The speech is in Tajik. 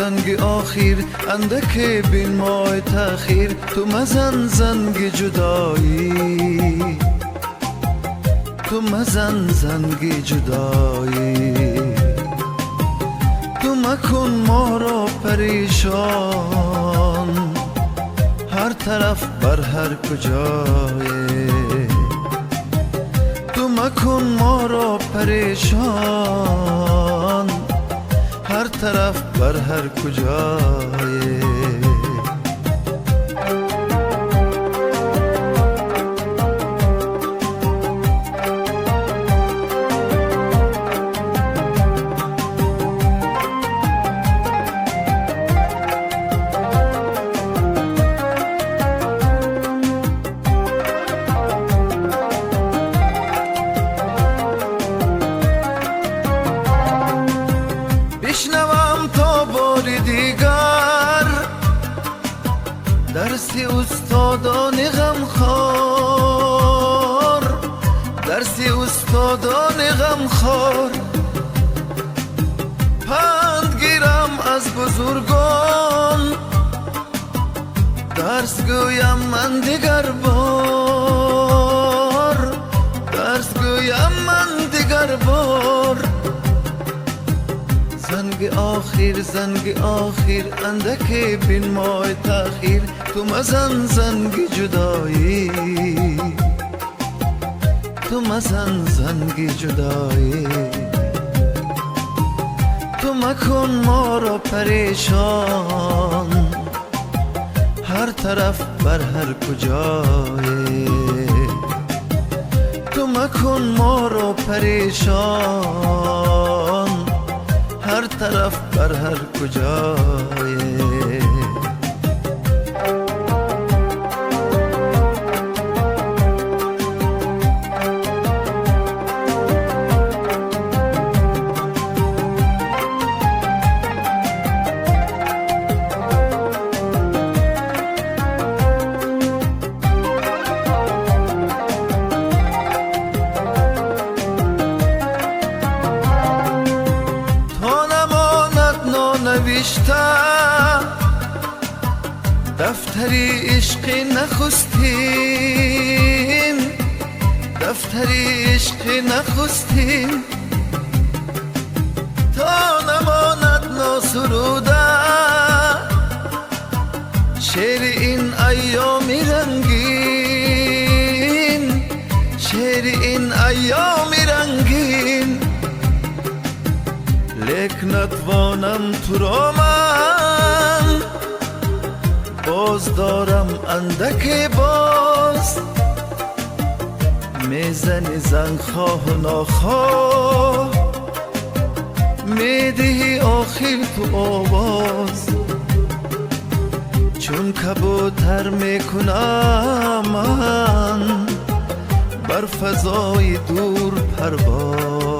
занги охир, андаке бин мой таъхир. Ту мазан занги ҷудоӣ, ту мазан занги ҷудоӣ. Ту макун моро парешон, ҳар тараф бар ҳар куҷое. Ту макун моро парешон, ҳар тараф бар ҳар куҷое. Бишнавам то бори дигар дарси устодони ғамхор, дарси устодони ғамхор. Панд гирам аз бузургон, дарс гӯям ман дигар бор, дарс гӯям ман дигар бор. Занги охир, занги охир, андаке бин мой таъхир. Ту мазан занги ҷудоӣ, ту мазан занги ҷудоӣ. Ту макун моро парешон, ҳар тараф бар ҳар куҷое. Ту макун моро парешон, ҳар тараф бар ҳар куҷое. То намонад нонавишта дафтари ишқи нахустин, дафтари ишқи нахустин. То намонад носуруда шеъри ин айёми рангин, шеъри ин айёми рангин. Лек натвонам туро ман боз дорам андаке боз. Мезани занг хоҳу нохоҳ, медиҳӣ охир ту овоз. Чун кабутар мекунам ман бар фазои дур парвоз.